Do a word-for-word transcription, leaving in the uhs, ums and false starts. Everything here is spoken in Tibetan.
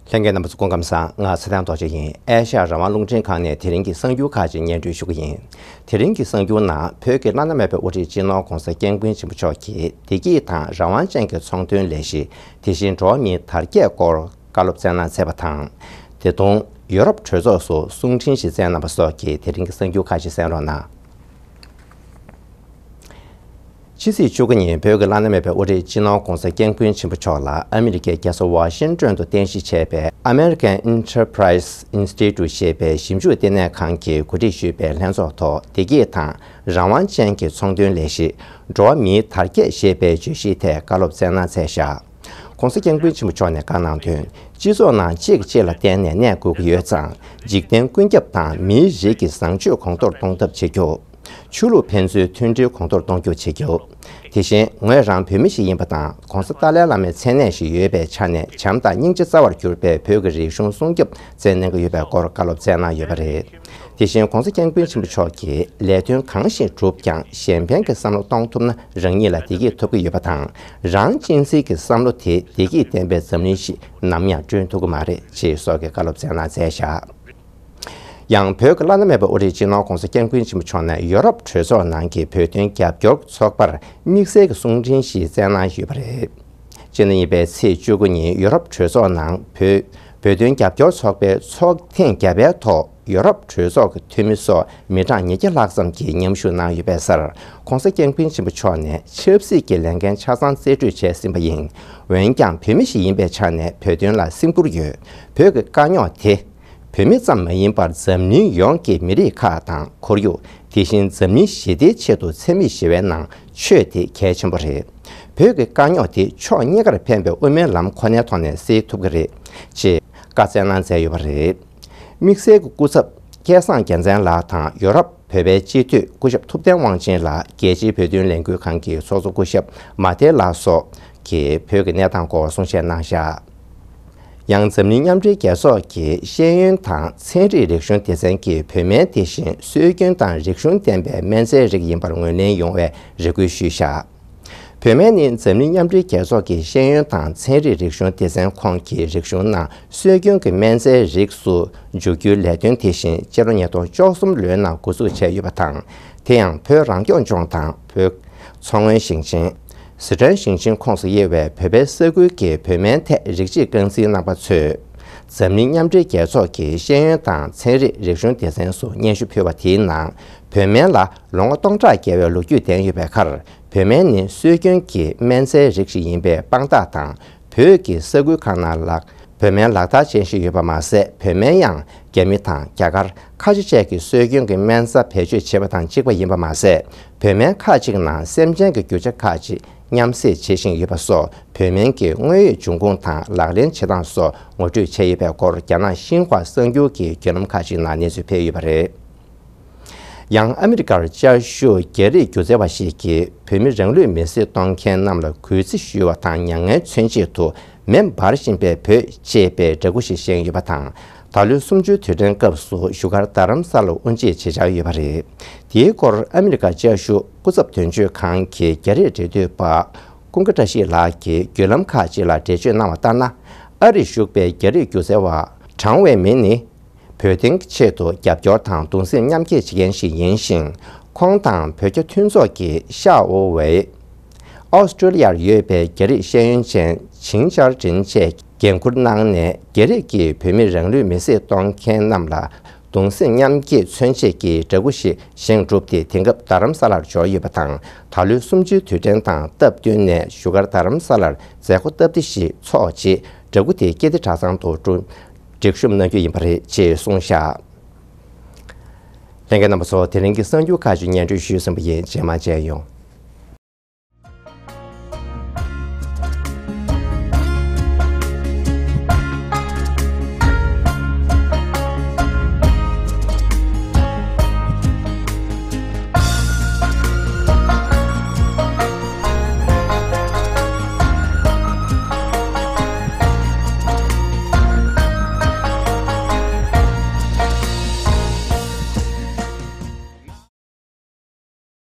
ལྷན་རྒྱས་རྣམ་པ་ཚོ་སྐུ་ཁམས་བཟང་། ང་ཚེ་བརྟན་རྡོ་རྗེ་ཡིན། ཨེ་ཤ་ཡ་རང་དབང་རླུང་འཕྲིན་ཁང་ནས་དེ་རིང་གི་གསར་འགྱུར་ཁག་ཅིག་སྙན་སྒྲོན་ཞུ་གི་ཡིན། དེ་རིང་གི་གསར་འགྱུར་ནང་བོད་ཀྱི་བླ་ན་མེད་པའི་དབུ་ཁྲིད་སྤྱི་ནོར་༧གོང་ས་༧སྐྱབས་མགོན་ཆེན་པོ་མཆོག་གིས་བདེ་སྐྱིད་དང་རང་དབང་ཅན་གྱི་ཚོང་དོན་ལས་གཞི། དེ་བཞིན་འགྲོ་བ་མིའི་དར་རྒྱས་སྐོར་བཀའ་སློབ་སྩལ་གནང་མཛད་པ་དང་། དེ་དུས་ཡུ་རོབ་གྲོས་ཚོགས་སུ་གསུང་འཕྲིན་ཞིག་བསྩལ་གནང་བ་སོགས་ཀྱིས་དེ་རིང་གི་གསར་འགྱུར་ཁག་ཅིག་གསན་རོགས་གནང་། ཕྱི་ཚེས་བཅུ་དགུ་ཉིན་བོད་ཀྱི་བླ་ན་མེད་པའི་དབུ་ཁྲིད་སྤྱི་ནོར་༧གོང་ས་༧སྐྱབས་མགོན་ཆེན་པོ་མཆོག་ལ་ཨ་མི་རི་ཀའི་རྒྱལ་ས་ཝ་ཤིང་ཏོན་དུ་རྟེན་གཞི་བྱས་པའི་American Enterprise Institute ཞེས་པའི་ཞིབ་འཇུག་ལྟེ་གནས་ཁང་གིས་གོ་སྒྲིག་ཞུས་པའི་ལྷན་ཚོགས་ཐོག་བདེ་སྐྱིད་དང་རང་དབང་ཅན་གྱི་ཚོང་དོན་ལས་གཞི། འགྲོ་བ་མིའི་དར་རྒྱས་ཞེས་པའི་བརྗོད་གཞིའི་ཐད་བཀའ་སློབ་སྩལ་གནང་མཛད་བཞག ༸གོང་ས་༸སྐྱབས་མགོན་ཆེན་པོ་མཆོག་ནས་བཀའ་གནང་དོན། སྤྱི་ཚོགས་ནང་གཅིག་གིས་གཅིག་ལ་བརྟེན་ནས་གནས་དགོས་ཀྱི་ཡོད་ཙང་། འཇིག་རྟེན་ཀུན་ཁྱབ་དང་མིའི་རིགས་ཀྱི་བཟང་སྤྱོད་གོང་མཐོར་གཏོང་ཐབས་བྱེད་རྒྱུ། ཆོས་ལུགས་ཕན་ཚུན་མཐུན་སྒྲིལ་གོང་མཐོར་གཏོང་རྒྱུ་བྱེད་རྒྱུ། དེ་བཞིན་ངོས་རང་བོད་མི་ཞིག་ཡིན་པ་དང་། ༸གོང་ས་ཏཱ་ལའི་བླ་མའི་མཚན་གནས་ཤིག་ཡོད་པའི་ཆ་ནས། བྱམས་དང་སྙིང་རྗེ་རྩ་བར་གྱུར་པའི་བོད་ཀྱི་རིག་གཞུང་སྲུང་སྐྱོབ་མཛད་གནང་གི་ཡོད་པའི་སྐོར་བཀའ་སློབ་སྩལ་གནང་ཡོད་པ་རེད། དེ་བཞིན་༸གོང་ས་༸སྐྱབས་མགོན་ཆེན་པོ་མཆོག་གིས་ལས་དོན་གང་ཞིག་བསྒྲུབས་ཀྱང་གཞན་ཕན་གྱི་བསམ་བློ་གཏོང་ཐུབ་ན་རང་ཉིད་ལ་བདེ་སྐྱིད་ཐོབ་ཀྱི་ཡོད་པ་དང་། རང་གཅེས་འཛིན་གྱི་བསམ་བློ་དེ་བདེ་སྐྱིད་ལྡན་པའི་འཛམ་གླིང་ཞིག་ནམ་ཡང་བསྐྲུན་ཐུབ་ཀྱི་མ་རེད་ཅེས་སོགས་ཀྱི་བཀའ་སློབ་སྩལ་གནང་མཛད་བཞག་ཡང་བོད་ཀྱི་བླ་ན་མེད་པའི་དབུ་ཁྲིད་སྤྱི་ནོར་༸གོང་ས་༸སྐྱབས་མགོན་ཆེན་པོ་མཆོག་ནས་ཡོ་རོབ་གྲོས་ཚོགས་ནང་གི་བོད་དོན་རྒྱབ་སྐྱོར་ཚོགས་པར་དམིགས་བསལ་གྱི་གསུང་འཕྲིན་ཞིག་བསྩལ་གནང་ཡོད་པ་རེད། སྤྱི་ཟླ་གཉིས་པའི་ཚེས་བཅུ་དགུ་ཉིན་ཡོ་རོབ་གྲོས་ཚོགས་ནང་བོད་བོད་དོན་རྒྱབ་སྐྱོར་ཚོགས་པའི་ཚོགས་ཐེངས་བརྒྱད་པའི་ཐོག་ཡོ་རོབ་གྲོས་ཚོགས་ཀྱི་འཐུས་མི་སོགས་མི་གྲངས་ཉིས་བརྒྱ་ལྷག་ཙམ་གྱིས་མཉམ་ཞུགས་གནང་ཡོད་པའི་སར། ༸གོང་ས་༸སྐྱབས་མགོན་ཆེན་པོ་མཆོག་ནས་ཆབ་སྲིད་ཀྱི་ལས་འགན་ཆ་ཚང་རྩིས་སྤྲོད་བྱས་ཟིན་པ་ཡིན། འོན་ཀྱང་བོད་མི་ཞིག་ཡིན་པའི་ཆ་ནས་བོད་དོན་ལ་སེམས་ཁུར་ཡོད། བོད་ཀྱི་དཀའ་རྙོག་དེ། བོད་མི་ཙམ་མ་ཡིན་པར་འཛམ་གླིང་ཡོངས་ཀྱི་མི་རིགས་ཁག་དང་ཁོར་ཡུག། དེ་བཞིན་འཛམ་གླིང་ཞི་བདེའི་ཆེད་དུ་འཚེ་མེད་ཞི་བའི་ནང་ཆོས་དེ་གལ་ཆེན་པོ་རེད། བོད་ཀྱི་དཀའ་རྙོག་དེ་ཕྱོགས་གཉིས་ཀར་ཕན་པའི་དབུ་མའི་ལམ་ཁོ་ནའི་ཐོག་ནས་སེལ་ཐུབ་ཀྱི་རེད། ཅེས་བཀའ་སྩལ་གནང་མཛད་ཡོད་པ་རེད། དམིགས་བསལ་གྱི་སྐུ་ཚབ་སྐལ་བཟང་རྒྱལ་མཚན་ལགས་དང་ཡོ་རོབ་བོད་པའི་སྤྱི་འཐུས་སྐུ་ཞབས་ཐུབ་བསྟན་དབང་ཆེན་ལགས། རྒྱལ་སྤྱིའི་བོད་དོན་ལས་འགུལ་ཁང་གི་ཚོགས་གཙོ་སྐུ་ཞབས་མ་ཐེ་ལགས་སོགས་ཀྱིས་བོད་ཀྱི་གནས་སྟངས་སྐོར་གསུང་བཤད་གནང་བཞག་ཡང་འཛམ་གླིང་མཉམ་འབྲེལ་རྒྱལ་ཚོགས་ཀྱི་ཤེས་ཡོན་དང་ཚན་རིག་རིག་གཞུང་སྡེ་ཚན་གྱིས་བོད་སྨན་དེ་བཞིན་སྲོལ་རྒྱུན་དང་རིག་གཞུང་ལྡན་པའི་སྨན་རྫས་རིགས་ཡིན་པར་ངོས་ལེན་ཡོང་བའི་རེ་སྐུལ་ཞུས་བཞག་བོད་སྨན་ནི་འཛམ་གླིང་མཉམ་འབྲེལ་རྒྱལ་ཚོགས་ཀྱི་ཤེས་ཡོན་དང་ཚན་རིག་རིག་གཞུང་སྡེ་ཚན་ཁོངས་ཀྱི་རིག་གཞུང་ནང་སྲོལ་རྒྱུན་གྱི་སྨན་རྫས་རིགས་སུ་འཇུག་རྒྱུའི་ལས་དོན་དེ་བཞིན་སྤྱི་ལོ་ཉིས་སྟོང་བཅུ་གསུམ་ལོའི་ནང་འགོ་འཛུགས་བྱས་ཡོད་པ་དང་། དེ་ཡང་བོད་རང་སྐྱོང་ལྗོངས་དང་བོད་མཚོ་སྔོན་ཞིང་ཆེན། སི་ཁྲོན་ཞིང་ཆེན་ཁོངས་སུ་དབྱེ་བའི་བོད་པའི་ས་ཁུལ་གྱི་བོད་སྨན་ཐད་རིགས་གཅིག་རྐང་འཛིན་གནང་པ་ཚོས། འཛམ་གླིང་མཉམ་འབྲེལ་རྒྱལ་ཚོགས་ཀྱི་ཤེས་ཡོན་དང་ཚན་རིག་རིག་གཞུང་སྡེ་ཚན་སུ་སྙན་ཞུ་ཕུལ་བ་དེའི་ནང་། བོད་སྨན་ལ་ལོ་ངོ་སྟོང་ཕྲག་བརྒལ་བའི་ལོ་རྒྱུས་ལྡན་ཡོད་པའི་ཁར། བོད་སྨན་ནི་སྲོལ་རྒྱུན་གྱི་སྨན་རྫས་རིགས་ཤིག་ཡིན་པའི་དཔང་རྟགས་དང་། བོད་ཀྱི་ས་ཁུལ་ཁག་ནང་ལ་བོད་སྨན་ལག་བསྟར་ཅན་ཞིག་ཡོད་པ་མ་ཟད། བོད་སྨན་ཡང་རྒྱ་མི་དང་རྒྱ་གར། ཁ་ཆེ་བཅས་ཀྱི་སྲོལ་རྒྱུན་གྱི་སྨན་རྩྭ་བེད་སྤྱོད་བྱེད་པ་དང་གཅིག་པ་ཡིན་པ་མ་ཟད། བོད་སྨན་ཁག་ཅིག་ནང་སེམས་ཅན་གྱི་རྒྱུ་ཆ་ཁག་ཅིག་མཉམ་བསྲེས་བྱེད་བཞིན་ཡོད་པ་སོགས། བོད་སྨན་གྱི་དངོས་ཡོད་འབྱུང་ཁུངས་དང་ལག་ལེན་བྱེད་སྟངས་སོགས་ངོ་སྤྲོད་བྱས་ཡོད་པའི་སྐོར། རྒྱ་ནག་ཤིན་ཧྭ་གསར་འགྱུར་གྱི་བརྒྱུད་ལམ་ཁག་ཅིག་ནང་གནས་ཚུལ་སྤེལ་ཡོད་པ་རེད། ཡང་ཨ་མི་རི་ཀར་བཅའ་བཞུགས་རྒྱ་རིགས་སྒྱུ་རྩལ་བ་ཞིག་གིས་བོད་མི་རང་ལུས་མེར་སྲེག་གཏོང་མཁན་རྣམས་ལ་གུས་བརྩི་ཞུ་བ་དང་། མྱ་ངན་མཚོན་ཆེད་དུ་མེ་འབར་བཞིན་པའི་བོད་ཅེས་པའི་འདྲ་སྐུ་ཞིག་བཞེངས་ཡོད་པ་དང་། ད་ལོའི་གསུམ་བཅུའི་དུས་དྲན་སྐབས་སུ་བཞུགས་སྒར་རྡ་རམ་ས་ལར་དབུ་འབྱེད་བྱེད་འཆར་ཡོད་པ་རེད། དེའི་སྐོར་ཨ་མི་རི་ཀ་བཅའ་བཞུགས་སྐུ་ཚབ་དོན་གཅོད་ཁང་གི་རྒྱ་རིགས་འབྲེལ་མཐུད་པ་ཀུན་དགའ་བཀྲ་ཤིས་ལགས་ཀྱིས་བརྒྱུད་ལམ་ཁག་ཅིག་ལ་འགྲེལ་བརྗོད་གནང་བ་ལྟར་ན། ཨ་རིར་བཞུགས་པའི་རྒྱ་རིགས་སྒྱུ་རྩལ་བ་གྲང་ཝེ་མིན་ནི། བོད་དོན་གྱི་ཆེད་དུ་རྒྱབ་སྐྱོར་དང་གདུང་སེམས་མཉམ་སྐྱེད་བྱེད་མཁན་ཞིག་ཡིན་ཞིང་། ཁོང་དང་བོད་རྒྱ་མཐུན་ཚོགས་ཀྱི་ཤ་ཨོ་ཝེ། ཨོ་སི་ཀྲོ་ལི་ཡར་ཡོད་པའི་རྒྱ་རིགས་ཤེས་ཡོན་ཅན་ཆིང་ཅར་ཀྲིན་བཅས་འགན་འཁུར་གནང་ནས། རྒྱ་རིགས་ཀྱིས་བོད་མི་རང་ལུས་མེར་སྲེག་གཏོང་མཁན་རྣམས་ལ་གདུང་སེམས་མཉམ་སྐྱེད་མཚོན་ཆེད་ཀྱི་འདྲ་སྐུ་ཞིག་བཞེངས་གྲུབ་སྟེ། དེང་སྐབས་རྡ་རམ་ས་ལར་འབྱོར་ཡོད་པ་དང་། ད་ལོའི་གསུམ་བཅུའི་དུས་དྲན་དང་སྟབས་བསྟུན་ནས་བཞུགས་སྒར་རྡ་རམ་ས་ལར་མཛད་སྒོ་སྟབས་བདེ་ཞིག་འཚོགས་རྗེས། འདྲ་སྐུ་དེ་ཀིརྟི་གྲྭ་ཚང་དུ་སྒྲིག་སྒྲིག་ཞུམ་གནང་རྒྱུ་ཡིན་པ་རེད་ཅེས་གསུངས་བཞག་ལྷན་རྒྱས་རྣམ་པ་ཚོ། དེ་རིང་གི་གསར་འགྱུར་ཁག་ཅིག་སྙན་སྒྲོན་ཞུས་ཟིན་པ་ཡིན། རྗེས་མ་མཇལ་ཡོང་།